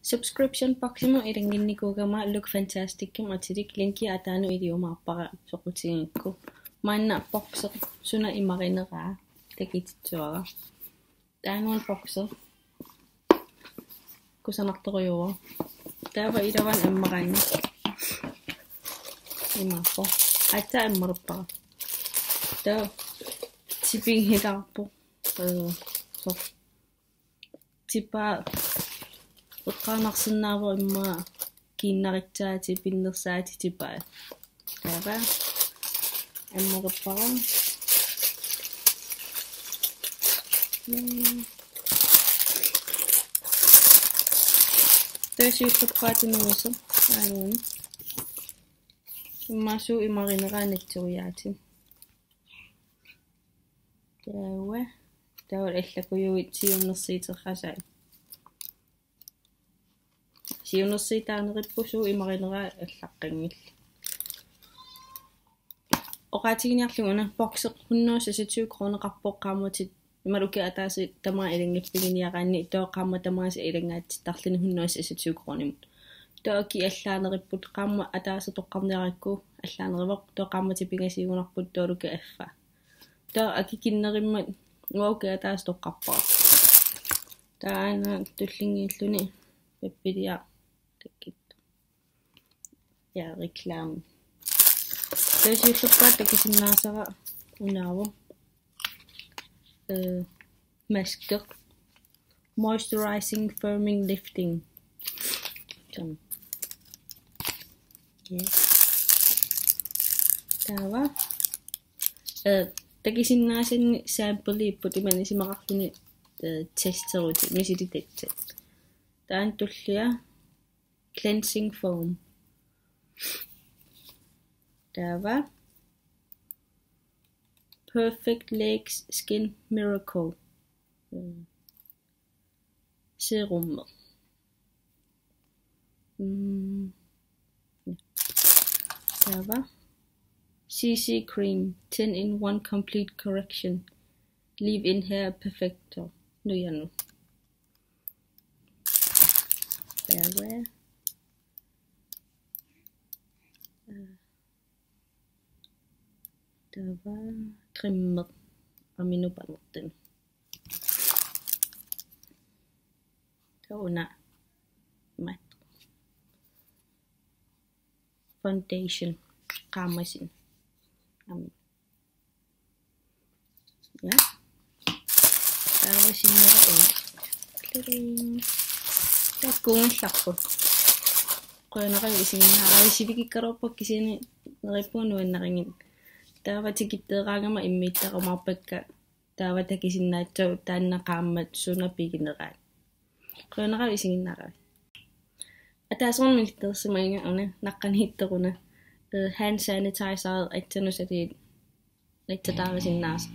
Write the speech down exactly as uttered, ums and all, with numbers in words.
Subscription boximut ilannginnikuugama Look Fantasticimut atilik, linki ataanut iliumaarpara soqutigigukku. Maanna boxi suna imarineraa takutitsivara. Taanna boxi kusanartorujuuvoq. Taava iluani ammaraanni imaappoq. Aatsaat ammarippara. Taava tipigilaarpoq. Ee, so. Tipaa eqqaanarsinnaavoq immaqa kiinnaritsaat pinnersaatit tipaat. Taava ammarippara. Taava siullerpaatut inuusoq. Aajuna. Immaqa suut imarineraa natsoriaatit. Taava. Taava allakujuit siunnersuutersaat. Siunnersuutaanerippugut suut imarineraa allaqqanngillat. Oqaatiginiarlugu una boxi hundrede seksogtyve kroneqarpoq qaammatit imaluunniit ataaseq tamaat ilanngiffiginiaraanni, taava qaammat tamaasa ilanngaatsittarluni hundrede seksogtyve kronimut. Taava akit allaanerupput, qaammat ataaseq toqqarniarakku allaaneruvoq, taava qaammatit pingasuugunarput taavalu akit affaa. Taava akikinnerimmat uanga akit ataaseq toqqarpara. Taava aana tullinnguulluni pappiliaq takkuttoq. Ja, reklame. Taava siullerpaaq takusinnaasara unaavoq. Ee, maske. Moisturizing, firming, lifting. Sådan. Ja. Taava. Ee, takusinnaasanni sampleipput, imannak isumaqarluni, ee, testerutit, misilitassat. Taanna tullia cleansing foam. Taava Perfect Legs Skin Miracle. Mm. Serum. Mm. Taava C C cream, ten in one complete correction. Leave-in hair perfector. Nujanneq. Taava. Taava creme aminupanertin. Taava una mat. Foundation qaammasin. Am. Ja. Taava sinnera ui. Tadang. Taakkuugallarput. Qujanaqaaq isiginnaaravit, sivikikkaluarpakka kisianni neriuppunga nuannarigit. Taava tikitteeraangama immiuttarumaarpakka. Taava takusinnaassooq taanna qaammat suna pigineraat. Qujanaqaaq isiginnaaravit. Ataaseq una nilittarsimagakku una naqqaniittoq una, eh, hand sanitizer assanut saliit nassataarisinnaasoq.